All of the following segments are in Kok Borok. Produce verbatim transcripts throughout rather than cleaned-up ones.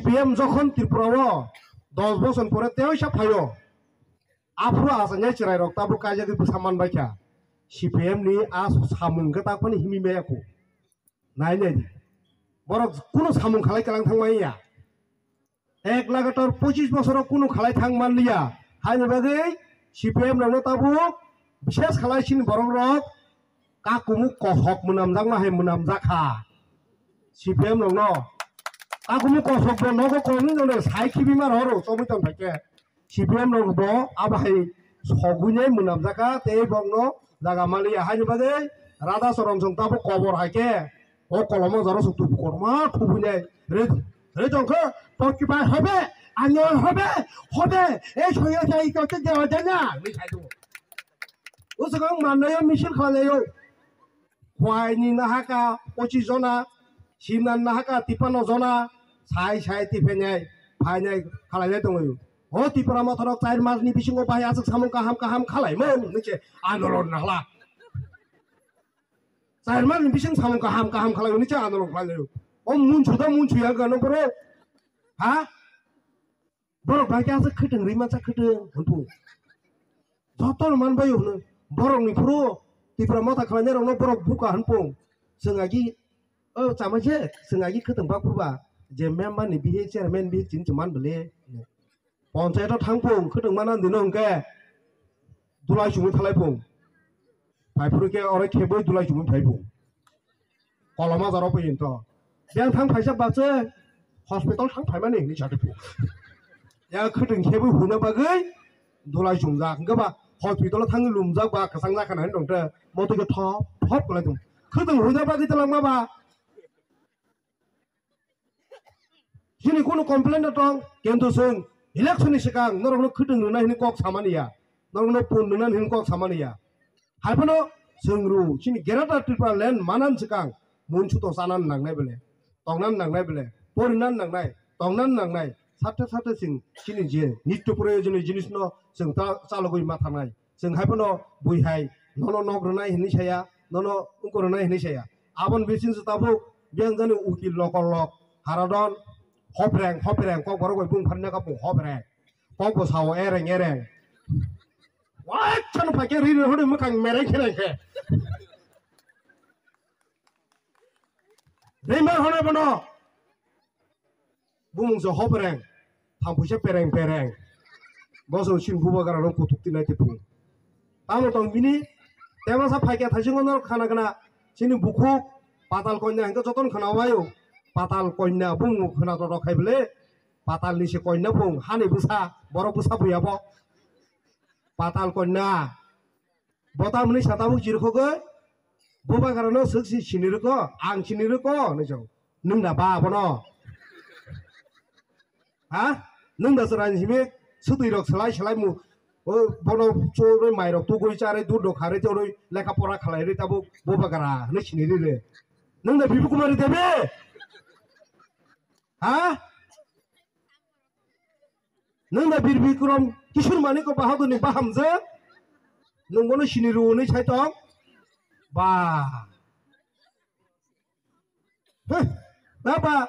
P M jokhon Tripura o dos bochor pore teisa phaio. Aphuru achainai chwrairok tabuk kaijagwi bwsa manbaikha. C P M ni a samung khe takhwni himwi maya kho. Nai nai di. Borok kunu samung khalai kalang thangmaya. Ek lagatar pochis bosoro kunu khalai thang manliya. Haini bagwi C P M rokno tabuk bishes khalai chini borok rok kakumu kosok mwnamjakma hai mwnamjakha. C P M rokno kakumu kosok bo nogo kolni jone sai khibi mar horo chobwi tong phaikhe. C P M rok bo abo hai sogwinai mwnamjakha tei bokno jaga manliya. Haini bagwi Radha Choron Song tabuk kobor hai khe o kolomo jora song tubu kotorma thubwinai re re tongkhe, "Toki bai hobe, anyo hobe, hobe, ei soya sai to te dewa jana," hinwi sai tongo. O swkang mannayo misil khlainayo. Khwaini nahaka pochis jona, Simnan nahaka tipano jona, sai sai tiphainai, phainai, khalainai tongwi. O Tipra Motha rok char mas ni bisingo bai aswk samung kaham kaham khalaimani hinwi se andolon nahla. Char mas ni bising samung kaham kaham khalai hinwi se andolon khlai. O munsu da munsu ya gano bro. Ha? Borok bai khe aswk khwtwng rwi mansa khwtwng hwnpung. Jotono manbaio hwno. Borokni phuru Tipra Motha khlainairokno borok buka hwnpung. Chwng agi, o chama je, chwng agi khwtwng bak phuru ba je member ni bihik chairman bihik chini chwng man bwle. Ponchayat o thangpung khwtwng mana dino hwnkhe dulai chumui phalaipung. Phaiphuru khe oro khebui dulai chumui phaipung. Koloma jaro poi to. Beng thang phaisa bakse hospital thang phaimani hinwi sadi phu. Ya khwtwng khebwi huina bagwi dulai chumjak. Hwnkhe ba hospital thangwi lumjak ba kwchang jakha nai tongte motwi khe thop thop kwlai tong. Khwtwng huina bagwi twlangma ba. Chini kunu complain no tong, kintu chwng election ni swkang norokno khwtwng rwnai hinwi kok samani ya, norokno pun rwnai hinwi kok samani ya. Haiphano chwng rw, chini Greater Tripura Land manan swkang, munsu to chanan nangnai bele, tongnan nangnai bele, porinan nangnai, tongnan nangnai, sathe sathe chwng chini je nitto proyojoni jinisno chwng ta-, chalogwi ma thangnai. Chwng hai phano bui hai nono nok rwnai hinwi saya, nono wngko rwnai hinwi saya. Aboni bising se tabuk biyang jani ukil nokol lok haradon hopreng hopreng kok borok bai bung phanna kapung hopreng kok bo sao ereng ereng. Wachano phaikhe ri ri hori mwkhang mereng khereng khe. Rimar hwnwi bono. Bumung se hopreng, thampuisa pereng pereng. Boso sin bubagra rok kutuk tinai te phung. Tamo tong bini, temasa phaikya thaisingo norok khana khana, chini bukhuk, patal konya hingke joton khana wayo. Patal konya bumung khana to rok hai bele, patal ni se konya phung, hani bwsa, borok bwsa buya bo. Patal konya. Bo tamni sa tabuk chirkhogwi, bo bagarano swk si sini rwkho, ang sini rwkho, hinwi sa. Nwng da ba abono? Ha? Nwng da chwraini simi swtwi rok swlai swlai mu, o bono chorwi mai rok tugwi charwi dud rok kharwi chorwi lekha pora khalai rwi tabuk bo bagara hinwi sini rwi rw. Nwng da Bibu Kumar Devi? Ha? Nwng da Bir Bikram Kishore Manik Bahadur ni bahamjwk? Nwng bono sini rw hwnwi sai tong? Ba. Heh, baba,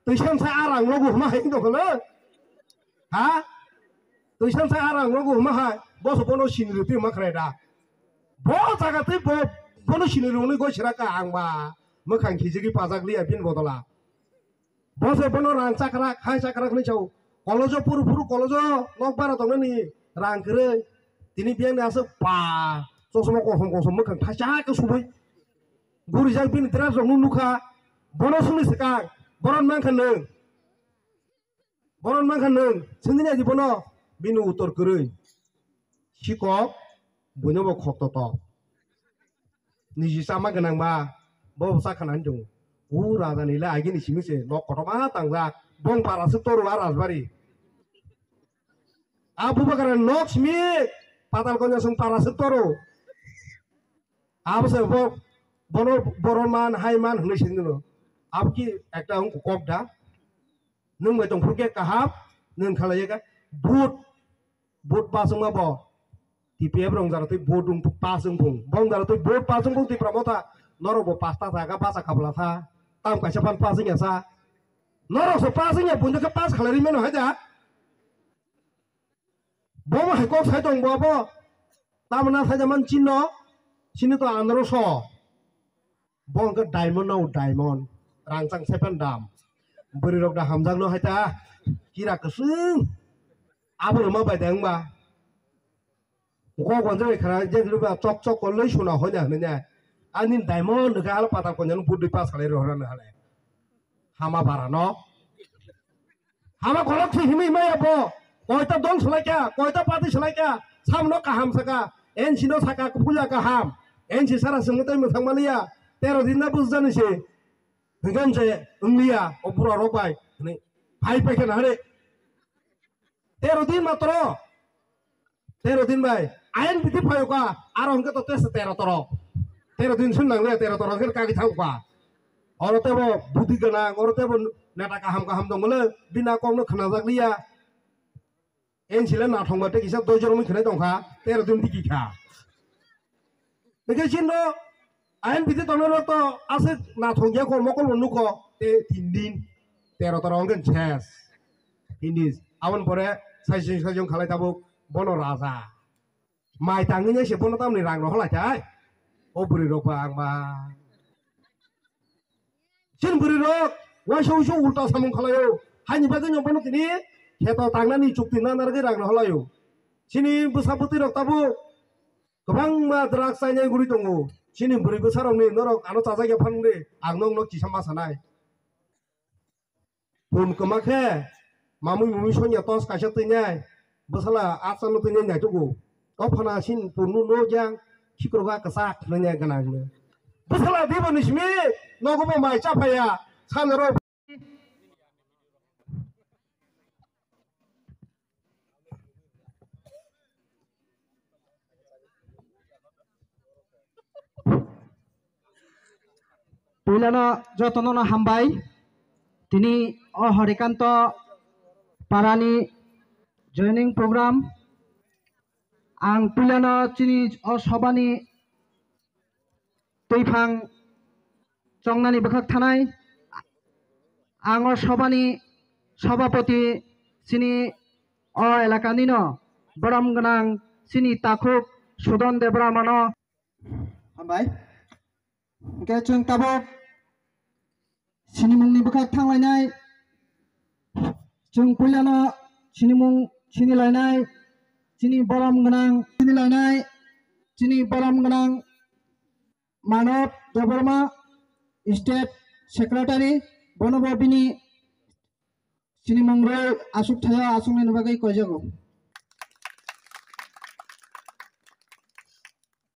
twi san sa arang logo huma hai tong kholo? Ha? Twi san sa arang logo huma hai, boso bono sini rw twi ma khrai da. Bo jaga twi bo, bono sini rw hwnwi goi sira ka ang ba. Mwkhang khijigwi pajak liya bini bodola. Bo se bono rang chakrak, hai chakrak hinwi chao. College-o phuru phuru college-o nok bara tongnani rang kwrwi. Tini biyangni aswk pa, chosma kosom kosom mwkhang thaisa khe subui. Gurijak bini dress rokno nukha. Bono swngni swkang, boron mankha nwng. Boron mankha nwng, swngni agi bono bini uttor kwrwi. Sikok, buino bo khok toto. Niji chama gwnang ba, bo bwsa khana hinwi tongo. O raja ni le agini simi se nok kotorma tangjak, bong para swk toro a rajbari. A bubagra nok simi patal konya song para swk toro. Abo se bo, bono boron man, hai man hinwi sini no. Abo ki ekta wng kok da. Nwng bai tong phuru khe kaham, nwng khalai kha. But, but pasung ma bo. T P F rong jaro twi vote wng pasung phung. Bong jaro twi vote pasung phung Tipra Motha. Norok bo pasta jaga basa khabla sa. Tam kaisa phan pasung ya sa. Norok se pass wngya, buino khe pass khalai ri mano hai da. Bo ma hai kok sai tong bo abo. Tamna sai da man chinno, chini to andro so. Bo hwnkhe diamond no diamond. Rangchang sepen dam. Bwrwi rok da hamjak no hai ta. Kira kwswng. Abo rwma bai da wngba. Kok wanjak bai khara je khwlai ba chok chok ko lei suna hoi na hwnwi na. Ani diamond hwnkhe alo patar konjak no budui pass khalai rw hora no hale. Hama bara no. Hama kolok se himwi maya bo. Koita dol salai kha, koita party salai kha. Samno kaham saka, N C no saka kuphulya kaham. N C sara sengwi tei mwthang maliya. Tero din na bujjani se. Hwnkhe se wngliya, o bura rok bai. Hwnwi phai pai khe na hare. Tero din matro. Tero din bai. Ain biti phayo ka. Aro hwnkhe to tesa tero toro. Tero din sun nangliya, tero toro hwnkhe kagi thang ka. Oro tebo budi gana, oro tebo neta kaham kaham dong mole. Bina kok no khna jak liya. N C le nathong ba tei kisa doi jormoi khwnai tong kha, tero din digi kha. Hwnkhe chini rok ain biti tongnai rok to aswk nathong ya kho, mokol bo nukho, tei tin din, tero toro hwnkhe ses. Tin din, aboni pore saisung saisung khalai tabuk bono raja. Mai tangwi se bono tamni rang rok lai thai. O bwrwi rok ba ang ba. Chini bwrwi rok waisa uisu ulta samung khalai o. Haini bagwi no bono tini kheto tangnani chukti na narwgwi rang rok lai o. Chini bwsa bwtwi rok tabuk kwbangma drugs chainai guri tongo. Chini bwrwi bwsa rokni norok ano chajak ya phan de ang nokno kisa ma sanai. Pun kwma khe mamui mumui sonya tos kaisa twinai bwsala achalo twinai naitugo. O phana sin pun nu no jang khikrok a kwchak nanya gwnang no. Bwsala dibo ni simi nogo bo mai cha phaya sana ro. Puilano jotono no hambai. Tini o Horikanto parani joining program. Ang puilano chini o sobani twiphang chongnani bwkhak thanai. Ang o sobani sobapoti chini o elakani no borom gwnang chini takhuk Sudon Debbarmano. Hambai. Hwnkhe chwng tabuk sinimungni bwkhak thanglainai. Chwng puilano sinimung sinilainai. Chini borom gwnang sinilainai. Chini borom gwnang Manob Debbarma, State Secretary, bono bo bini sinimung rwi aswk thaio aswknani bagwi koijago.